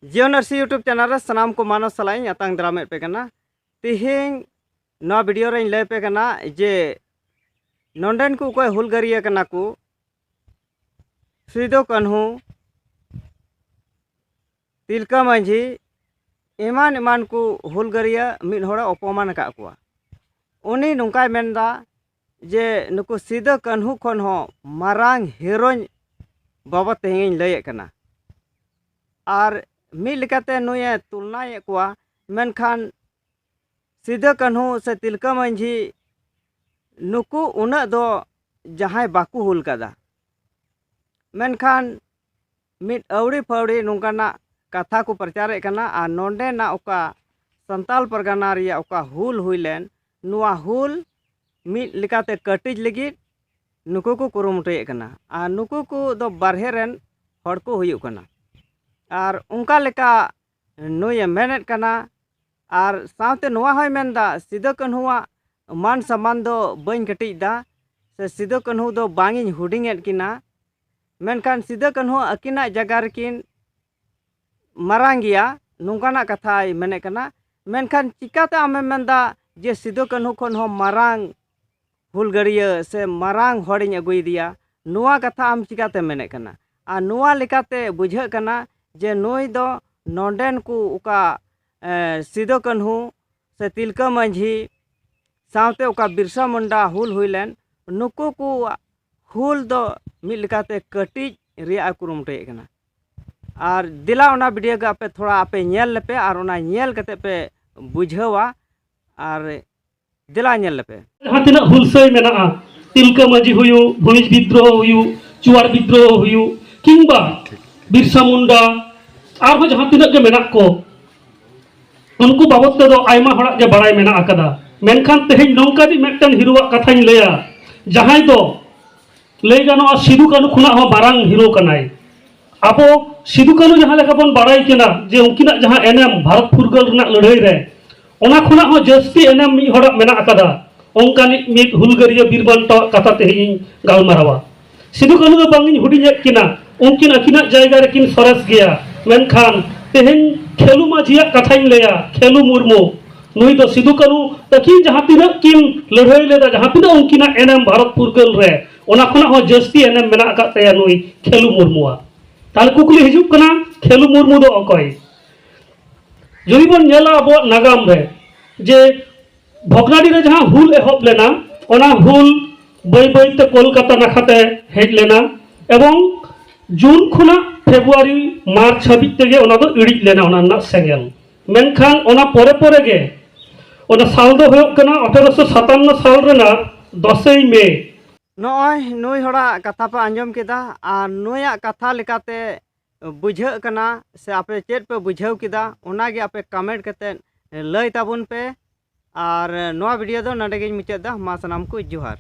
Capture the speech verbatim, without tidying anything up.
ᱡᱤᱭᱚᱱ ᱟᱹᱨᱥᱤ YouTube channel ᱨᱮ ᱥᱟᱱᱟᱢ ᱠᱚ ᱢᱟᱱᱚᱥ ᱥᱟᱞᱟᱜ ᱤᱧ ᱟᱛᱟᱝ ᱫᱟᱨᱟᱢᱮᱫ ᱯᱮ ᱠᱟᱱᱟ᱾ ᱛᱮᱦᱮᱧ ᱱᱚᱣᱟ ᱵᱷᱤᱰᱤᱭᱳ ᱨᱮᱧ ᱞᱟᱹᱭ ᱯᱮ ᱠᱟᱱᱟ ᱡᱮ ᱱᱚᱰᱮᱱ ᱠᱚ ᱚᱠᱚᱭ ᱦᱩᱞᱜᱟᱹᱨᱤᱭᱟᱹ ᱠᱟᱱᱟ ᱠᱚ, ᱥᱤᱫᱩ ᱠᱟᱹᱱᱦᱩ, ᱛᱤᱞᱠᱟᱹ ᱢᱟᱹᱡᱷᱤ, ᱮᱢᱟᱱ ᱮᱢᱟᱱ ᱠᱚ ᱦᱩᱞᱜᱟᱹᱨᱤᱭᱟᱹ ᱢᱤᱫ ᱦᱚᱲᱮ ᱚᱯᱚᱢᱟᱱ ᱟᱠᱟᱫ ᱠᱚᱣᱟ᱾ ᱩᱱᱤ ᱱᱚᱝᱠᱟᱭ ᱢᱮᱱᱫᱟ ᱡᱮ ᱱᱩᱠᱩ ᱥᱤᱫᱩ ᱠᱟᱹᱱᱦᱩ ᱠᱷᱚᱱ ᱦᱚᱸ ᱢᱟᱨᱟᱝ ᱦᱤᱨᱳᱧ ᱵᱟᱵᱚᱫ ᱛᱮᱦᱮᱧ ᱞᱟᱹᱭᱮᱫ ᱠᱟᱱᱟ᱾ ᱟᱨ ᱢᱤᱫ ᱞᱮᱠᱟᱛᱮ ᱱᱩᱭᱮ ᱛᱩᱞᱱᱟᱭᱮᱫ ᱠᱚᱣᱟ, ᱢᱮᱱᱠᱷᱟᱱ ᱥᱤᱫᱩ ᱠᱟᱹᱱᱦᱩ ᱥᱮ ᱛᱤᱞᱠᱟᱹ ᱢᱟᱹᱡᱷᱤ ᱱᱩᱠᱩ ᱩᱱᱟᱹᱜ ᱫᱚ ᱡᱟᱦᱟᱸᱭ ᱵᱟᱠᱚ ᱦᱩᱞ ᱠᱟᱫᱟ, ᱢᱮᱱᱠᱷᱟᱱ ᱢᱤᱫ ᱟᱹᱣᱲᱤ ᱯᱷᱟᱹᱣᱲᱤ ᱱᱚᱝᱠᱟᱱᱟᱜ ᱠᱟᱛᱷᱟ ᱠᱚ ᱯᱨᱚᱪᱟᱨᱮᱫ ᱠᱟᱱᱟ᱾ ᱟᱨ ᱱᱚᱰᱮᱱᱟᱜ ᱚᱠᱟ ᱥᱟᱱᱛᱟᱞ ᱯᱟᱨᱜᱟᱱᱟ ᱨᱮᱭᱟᱜ ᱚᱠᱟ ᱦᱩᱞ ᱦᱩᱭ ᱞᱮᱱ, ᱱᱚᱣᱟ ᱦᱩᱞ ᱢᱤᱫ ᱞᱮᱠᱟᱛᱮ ᱠᱟᱹᱴᱤᱡ ᱞᱟᱹᱜᱤᱫ ᱱᱩᱠᱩ ᱠᱚ ᱠᱩᱨᱩᱢᱩᱴᱩᱭᱮᱫ ᱠᱟᱱᱟ᱾ ᱟᱨ ᱱᱩᱠᱩ ᱠᱚ ᱫᱚ ᱵᱟᱨᱦᱮ ᱨᱮᱱ ᱦᱚᱲ ᱠᱚ ᱦᱩᱭᱩᱜ ᱠᱟᱱᱟ᱾ ᱟᱨ ᱚᱱᱠᱟ ᱞᱮᱠᱟ ᱱᱩᱭᱮ ᱢᱮᱱᱮᱫ ᱠᱟᱱᱟ᱾ ᱟᱨ ᱥᱟᱶᱛᱮ ᱱᱚᱣᱟ ᱦᱚᱸᱭ ᱢᱮᱱᱫᱟ, ᱥᱤᱫᱩ ᱠᱟᱹᱱᱦᱩᱣᱟᱜ ᱢᱟᱱ ᱥᱚᱢᱢᱟᱱ ᱫᱚ ᱵᱟᱹᱧ ᱠᱟᱹᱴᱤᱡ ᱫᱟ, ᱥᱮ ᱥᱤᱫᱩ ᱠᱟᱹᱱᱦᱩ ᱫᱚ ᱵᱟᱝ ᱤᱧ ᱦᱩᱰᱤᱧᱮᱫ ᱠᱤᱱᱟ, ᱢᱮᱱᱠᱷᱟᱱ ᱥᱤᱫᱩ ᱠᱟᱹᱱᱦᱩ ᱟᱹᱠᱤᱱᱟᱜ ᱡᱟᱭᱜᱟ ᱨᱮᱠᱤᱱ ᱢᱟᱨᱟᱝ ᱜᱮᱭᱟ, ᱱᱚᱝᱠᱟᱱᱟᱜ ᱠᱟᱛᱷᱟᱭ ᱢᱮᱱᱮᱫ ᱠᱟᱱᱟ᱾ ᱢᱮᱱᱠᱷᱟᱱ ᱪᱤᱠᱟᱛᱮ ᱟᱢᱮᱢ ᱢᱮᱱᱫᱟ ᱡᱮ ᱥᱤᱫᱩ ᱠᱟᱹᱱᱦᱩ ᱠᱷᱚᱱ ᱦᱚᱸ ᱢᱟᱨᱟᱝ ᱦᱩᱞᱜᱟᱹᱨᱤᱭᱟᱹ ᱥᱮ ᱢᱟᱨᱟᱝ ᱦᱚᱲᱤᱧ ᱟᱹᱜᱩᱭᱮᱫᱮᱭᱟ? ᱱᱚᱣᱟ ᱠᱟᱛᱷᱟ ᱟᱢ ᱪᱤᱠᱟᱛᱮᱢ ᱢᱮᱱᱮᱫ ᱠᱟᱱᱟ? ᱟᱨ ᱱᱚᱣᱟ ᱞᱮᱠᱟᱛᱮ ᱵᱩᱡᱷᱟᱹᱜ ᱠᱟᱱᱟ ᱡᱮ ᱱᱩᱭ ᱫᱚ ᱱᱚᱰᱮᱱ ᱠᱚ ᱚᱠᱟ, ᱮ, ᱥᱤᱫᱩ ᱠᱟᱹᱱᱦᱩ ᱥᱮ ᱛᱤᱞᱠᱟᱹ ᱢᱟᱹᱡᱷᱤ ᱥᱟᱶᱛᱮ ᱚᱠᱟ ᱵᱤᱨᱥᱟ ᱢᱩᱱᱰᱟ ᱦᱩᱞ ᱦᱩᱭ ᱞᱮᱱ, ᱱᱩᱠᱩ ᱠᱚᱣᱟᱜ ᱦᱩᱞ ᱫᱚ ᱢᱤᱫ ᱞᱮᱠᱟᱛᱮ ᱠᱟᱹᱴᱤᱡ ᱨᱮᱭᱟᱜ ᱮ ᱠᱩᱨᱩᱢᱩᱴᱩᱭᱮᱫ ᱠᱟᱱᱟ᱾ ᱟᱨ ᱫᱮᱞᱟ ᱚᱱᱟ ᱵᱷᱤᱰᱤᱭᱳ ᱜᱮ ᱟᱯᱮ ᱛᱷᱚᱲᱟ ᱟᱯᱮ ᱧᱮᱞ ᱞᱮᱯᱮ ᱟᱨ ᱚᱱᱟ ᱧᱮᱞ ᱠᱟᱛᱮ ᱯᱮ ᱵᱩᱡᱷᱟᱹᱣᱟ᱾ ᱟᱨ ᱫᱮᱞᱟ ᱧᱮᱞ ᱞᱮᱯᱮ᱾ ᱡᱟᱦᱟᱸ ᱛᱤᱱᱟᱹᱜ ᱦᱩᱞᱥᱟᱹᱭ ᱢᱮᱱᱟᱜᱼᱟ, ᱛᱤᱞᱠᱟᱹ ᱢᱟᱹᱡᱷᱤ ᱦᱩᱭᱩᱜ, ᱵᱷᱩᱢᱤᱡ ᱵᱤᱫᱽᱨᱳᱦᱚ ᱦᱩᱭᱩᱜ, ᱪᱩᱣᱟᱨ ᱵᱤᱫᱽᱨᱳᱦᱚ ᱦᱩᱭᱩᱜ, ᱠᱤᱝᱵᱟ ᱵᱤᱨᱥᱟ ᱢᱩᱱᱰᱟ, ᱟᱨᱦᱚᱸ ᱡᱟᱦᱟᱸ ᱛᱤᱱᱟᱹᱜ ᱜᱮ ᱢᱮᱱᱟᱜ ᱠᱚ, ᱩᱱᱠᱩ ᱵᱟᱵᱚᱫ ᱛᱮᱫᱚ ᱟᱭᱢᱟ ᱦᱚᱲᱟᱜ ᱜᱮ ᱵᱟᱲᱟᱭ ᱢᱮᱱᱟᱜ ᱟᱠᱟᱫᱟ᱾ ᱢᱮᱱᱠᱷᱟᱱ ᱛᱮᱦᱮᱧ ᱱᱚᱝᱠᱟ ᱜᱮ ᱢᱤᱫᱴᱮᱱ ᱦᱤᱨᱳᱣᱟᱜ ᱠᱟᱛᱷᱟᱧ ᱞᱟᱹᱭᱟ, ᱡᱟᱦᱟᱸᱭ ᱫᱚ ᱞᱟᱹᱭ ᱜᱟᱱᱚᱜᱼᱟ ᱥᱤᱫᱩ ᱠᱟᱹᱱᱦᱩ ᱠᱷᱚᱱᱟᱜ ᱦᱚᱸ ᱢᱟᱨᱟᱝ ᱦᱤᱨᱳ ᱠᱟᱱᱟᱭ᱾ ᱟᱵᱚ ᱥᱤᱫᱩ ᱠᱟᱹᱱᱦᱩ ᱡᱟᱦᱟᱸ ᱞᱮᱠᱟ ᱵᱚᱱ ᱵᱟᱲᱟᱭ ᱠᱤᱱᱟ ᱡᱮ ᱩᱱᱠᱤᱱᱟᱜ ᱡᱟᱦᱟᱸ ᱮᱱᱮᱢ ᱵᱷᱟᱨᱚᱛ ᱯᱷᱩᱨᱜᱟᱹᱞ ᱨᱮᱱᱟᱜ ᱞᱟᱹᱲᱦᱟᱹᱭ ᱨᱮ, ᱚᱱᱟ ᱠᱷᱚᱱᱟᱜ ᱦᱚᱸ ᱡᱟᱹᱥᱛᱤ ᱮᱱᱮᱢ ᱢᱤᱫ ᱦᱚᱲᱟᱜ ᱢᱮᱱᱟᱜ ᱟᱠᱟᱫᱟ, ᱚᱱᱠᱟᱱᱤᱡ ᱢᱤᱫ ᱦᱩᱞᱜᱟᱹᱨᱤᱭᱟᱹ ᱵᱤᱨ ᱵᱟᱱᱴᱟᱣᱟᱜ ᱠᱟᱛᱷᱟ ᱛᱮᱦᱮᱧ ᱤᱧ ᱜᱟᱞᱢᱟᱨᱟᱣᱟ᱾ ᱥᱤᱫᱩ ᱠᱟᱹᱱᱦᱩ ᱫᱚ ᱵᱟᱝ ᱤᱧ ᱦᱩᱰᱤᱧᱮᱫ ᱠᱤᱱᱟ, ᱩᱱᱠᱤᱱ ᱟᱹᱠᱤᱱᱟᱜ ᱡᱟᱭᱜᱟ ᱨᱮᱠᱤᱱ ᱥᱚᱨᱮᱥ ᱜᱮᱭᱟ, ᱢᱮᱱᱠᱷᱟᱱ ᱛᱮᱦᱮᱧ ᱠᱷᱮᱞᱩ ᱢᱟᱹᱡᱷᱤᱭᱟᱜ ᱠᱟᱛᱷᱟᱧ ᱞᱟᱹᱭᱟ, ᱠᱷᱮᱞᱩ ᱢᱩᱨᱢᱩ, ᱱᱩᱭ ᱫᱚ ᱥᱤᱫᱩ ᱠᱟᱹᱱᱩ ᱛᱟᱹᱠᱤᱱ ᱡᱟᱦᱟᱸ ᱛᱤᱱᱟᱹᱜ ᱠᱤᱱ ᱞᱟᱹᱲᱦᱟᱹᱭ ᱞᱮᱫᱟ, ᱡᱟᱦᱟᱸ ᱛᱤᱱᱟᱹᱜ ᱩᱱᱠᱤᱱᱟᱜ ᱮᱱᱮᱢ ᱵᱷᱟᱨᱚᱛ ᱯᱷᱩᱨᱜᱟᱹᱞ ᱨᱮ, ᱚᱱᱟ ᱠᱷᱚᱱᱟᱜ ᱦᱚᱸ ᱡᱟᱹᱥᱛᱤ ᱮᱱᱮᱢ ᱢᱮᱱᱟᱜ ᱟᱠᱟᱫ ᱛᱟᱭᱟ ᱱᱩᱭ ᱠᱷᱮᱞᱩ ᱢᱩᱨᱢᱩᱣᱟᱜ᱾ ᱛᱟᱦᱞᱮ ᱠᱩᱠᱞᱤ ᱦᱤᱡᱩᱜ ᱠᱟᱱᱟ, ᱠᱷᱮᱞᱩ ᱢᱩᱨᱢᱩ ᱫᱚ ᱚᱠᱚᱭ? ᱡᱩᱫᱤ ᱵᱚᱱ ᱧᱮᱞᱟ ᱟᱵᱚᱣᱟᱜ ᱱᱟᱜᱟᱢ ᱨᱮ, ᱡᱮ ᱵᱷᱚᱜᱽᱱᱟᱰᱤ ᱨᱮ ᱡᱟᱦᱟᱸ ᱦᱩᱞ ᱮᱦᱚᱵ ᱞᱮᱱᱟ, ᱚᱱᱟ ᱦᱩᱞ ᱵᱟᱹᱭ ᱵᱟᱹᱭ ᱛᱮ ᱠᱳᱞᱠᱟᱛᱟ ᱱᱟᱠᱷᱟ ᱛᱮ ᱦᱮᱡ ᱞᱮᱱᱟ ᱮᱵᱚᱝ ᱡᱩᱱ ᱠᱷᱚᱱᱟᱜ ᱯᱷᱮᱵᱽᱨᱩᱣᱟᱨᱤ, ᱢᱟᱨᱪ ᱦᱟᱹᱵᱤᱡ ᱛᱮᱜᱮ ᱚᱱᱟ ᱫᱚ ᱤᱲᱤᱡ ᱞᱮᱱᱟ, ᱚᱱᱟ ᱨᱮᱱᱟᱜ ᱥᱮᱸᱜᱮᱞ᱾ ᱢᱮᱱᱠᱷᱟᱱ ᱚᱱᱟ ᱯᱚᱨᱮ ᱯᱚᱨᱮ ᱜᱮ, ᱚᱱᱟ ᱥᱟᱞ ᱫᱚ ᱦᱩᱭᱩᱜ ᱠᱟᱱᱟ ᱟᱴᱷᱮᱨᱚᱥᱚ ᱥᱟᱛᱟᱱᱱᱚ ᱥᱟᱞ ᱨᱮᱱᱟᱜ ᱫᱚᱥᱮᱭ ᱢᱮ᱾ ᱱᱚᱜᱼᱚᱭ ᱱᱩᱭ ᱦᱚᱲᱟᱜ ᱠᱟᱛᱷᱟ ᱯᱮ ᱟᱸᱡᱚᱢ ᱠᱮᱫᱟ, ᱟᱨ ᱱᱩᱭᱟᱜ ᱠᱟᱛᱷᱟ ᱞᱮᱠᱟᱛᱮ ᱵᱩᱡᱷᱟᱹᱜ ᱠᱟᱱᱟ ᱥᱮ ᱟᱯᱮ ᱪᱮᱫ ᱯᱮ ᱵᱩᱡᱷᱟᱹᱣ ᱠᱮᱫᱟ, ᱚᱱᱟᱜᱮ ᱟᱯᱮ ᱠᱚᱢᱮᱱᱴ ᱠᱟᱛᱮᱫ ᱞᱟᱹᱭ ᱛᱟᱵᱚᱱ ᱯᱮ᱾ ᱟᱨ ᱱᱚᱣᱟ ᱵᱷᱤᱰᱤᱭᱳ ᱫᱚ ᱱᱚᱰᱮ ᱜᱤᱧ ᱢᱩᱪᱟᱹᱫ ᱮᱫᱟ᱾ ᱢᱟ ᱥᱟᱱᱟᱢ ᱠᱚ ᱡᱚᱦᱟᱨ᱾